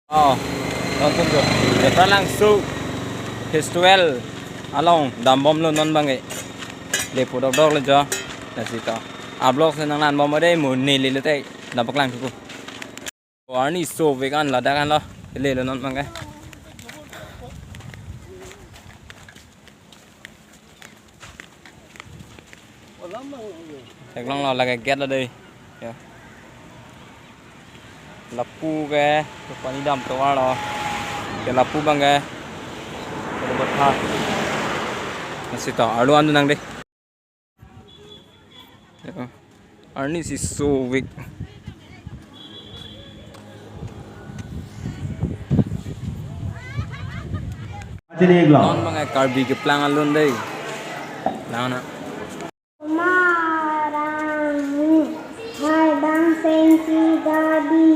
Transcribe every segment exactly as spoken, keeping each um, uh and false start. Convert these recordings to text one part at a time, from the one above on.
Oh, nonton jo. Jatralangso festival along dambomlo non bangke. Lepo dokdoklo jo. Lasi to. Ablok si nanglangbom ode mo neli lote. Dampaklang thupo. Arni sovek an ladak anlo. Lelo non bangke. Theklonglo, lake gate lo dei. Ya. Lapu ke, pani dam tovar lo. Ke lapu bangke. Ke lapu tha. Lasi to, arlo an nang dei. Ya. Arni si sovek. Ajini iglong. Non bangke Karbi keplang alun dei. Lang na. Marang, hai bang sengsi gadi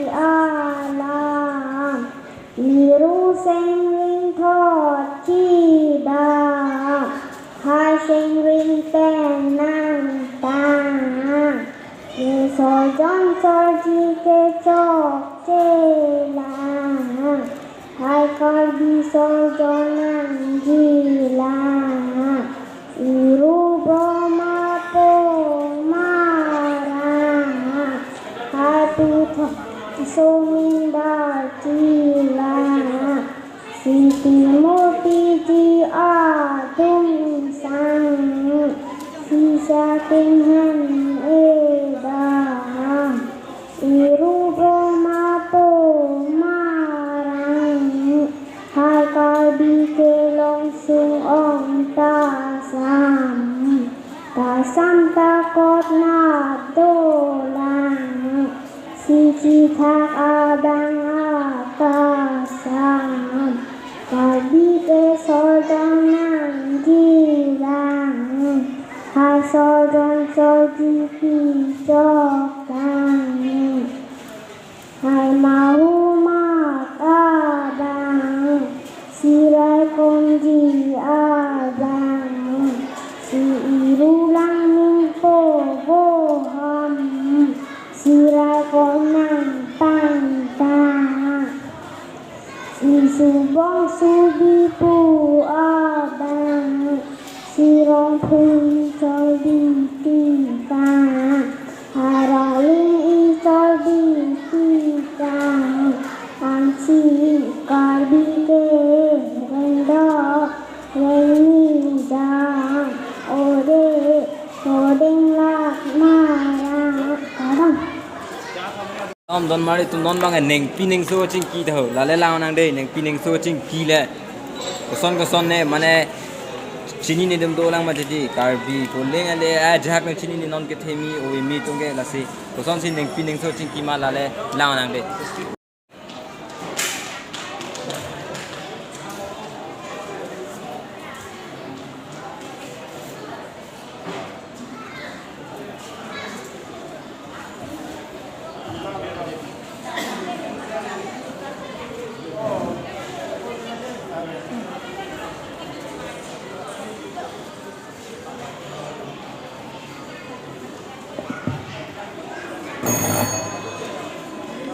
alam. Iru sengring thot chidam, hai sengring pen nangtang. Ke sorjon sorji kechok chelang, hai Karbi sorjon nangjilang. Iru Brahma po Marang, hai puthot somin dar chilang. Siti murti ji adung sang, sisa tinghan edang. Iru Brahma po Marang, hai Karbi kelong sung ong ta sam. Ta sam ta kot nat dolang, si chithak abang ata sam. Karbi ke sorjon nangjilang, hai sorjon sorji kechok tang. Hai mahu mat abang, si raikomji abang, si iru langning po boham, si raikom nangpanta. Si subong subi pu abang, si rongphung cholbi tika. Arong ling i cholbi tika. Ansi Karbi ke rengdok rengni jang. Ode sodeng lak Marang. Kadang. Dam don mari tum non bangke nengpi nengso chingki tho. Lale lang nang dei, nengpi nengso chingki le. Koson koson ne mane chinine dum dolang ma titi. Karbi koling ale ajak ne chinine non kethemi o imi tungke lasi. Kosonsi nengpi nengso chingki ma lale lang nang dei.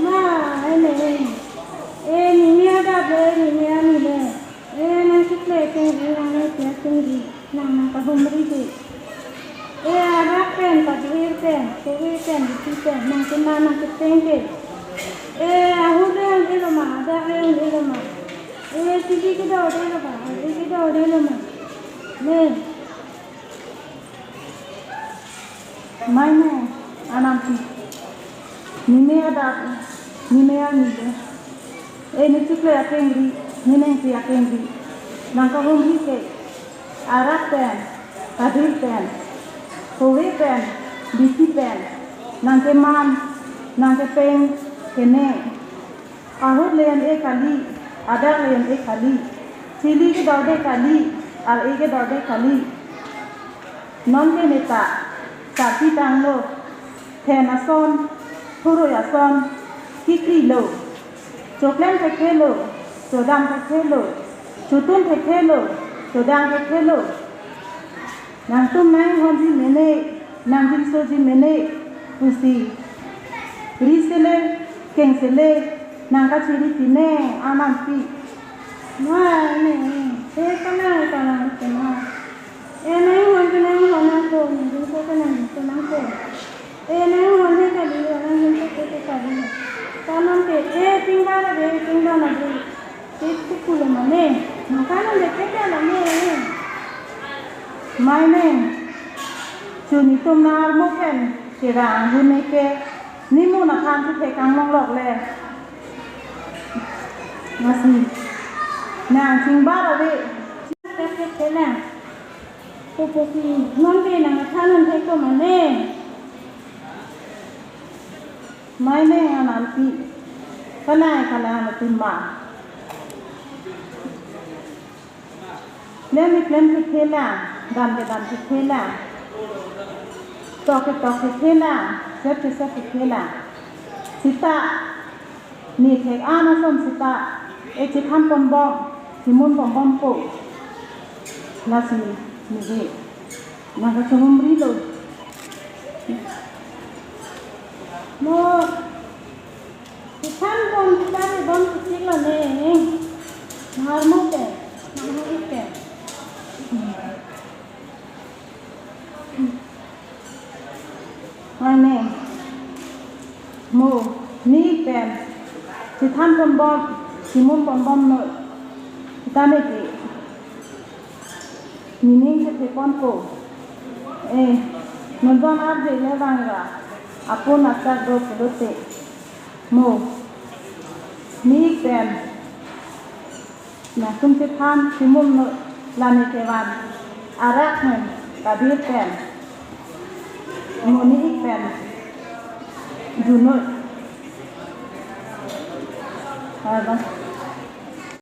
Ma, ene, e, nini adap le, nini arni le. E, nangchikle kengri, nangchikle kengri, nang nangkahumri ke. E, arak pen, kadhir pen, kove pen, bithi pen, nangkeman nangkepeng ke. E, ahut le un-elo ma, adak le un-elo ma. E, chili kedo delo ma, chili kedo delo ma. Ne. Mai ne, anam ti. Nini adap, nini arni le. E, nangchikle akengri, nini nangpi akengri. Nangkahumri ke. Arak pen, kadhir pen, kove pen, bithi pen. Nangkeman, nangkepeng, kene. Ahut le un-e kali, adak le un-e kali, chili kedo de kali, ar-e kedo de kali. Non ke meta, sarpi tanglo, then ason, thuroi ason, kikri lo, choklem thekthe lo, chodam thekthe lo, chotun thekthe lo, chodang thekthe lo. Nangtum nanghonji mene, nangjinsoji mene, pusi. Ri sele, keng sele, Nang kachiri ti ne, anam pi. Ma ne, eh, kanang kanang kena. Eh, nang hon kanang hon nang ko, nang ko kanang kanang ko. Eh, nang hon ne kali, nang hon ko ko kali. Kanang ke, eh, tinggal ave, tinggal ave. Tik tik pulo mane. Makanan de ke kala ne. Mai ne. Chuni tum nar mo pen. Kevang gun ne ke. Nimu na than si thekang long lok le. Masi. Nang chingbar ave. Tik tik ke lang. Pupu ki non ke nang than non thek ko mane. Mai ne anam pi. Kanai kanai na tima. Klem ke klem ke thela, dam ke dam ke thela. Tok ke tok ke thela, sep ke sep ke thela. Sita, ne thek an ason sita, e chethan pon bom, chimun pon bom po. Lasi, ne he. Nang kachomri lo. Mo, chethan pon, chethan pon, chik lo ne. Nang armo ke, nang armo ke. Ane. Mo, ne ik pen. Chethan pon bom, chimun pon bom noi. Sita ne ke. Nening kethe pon po. Eh, non don arje le bang ra. Apun asak do pulote. Mo. Ne ik pen. Nangtum chethan, chimun noi, la ne kevan. Arak noi, kabir pen. Mo ne ik pen. Ju noi. Arba.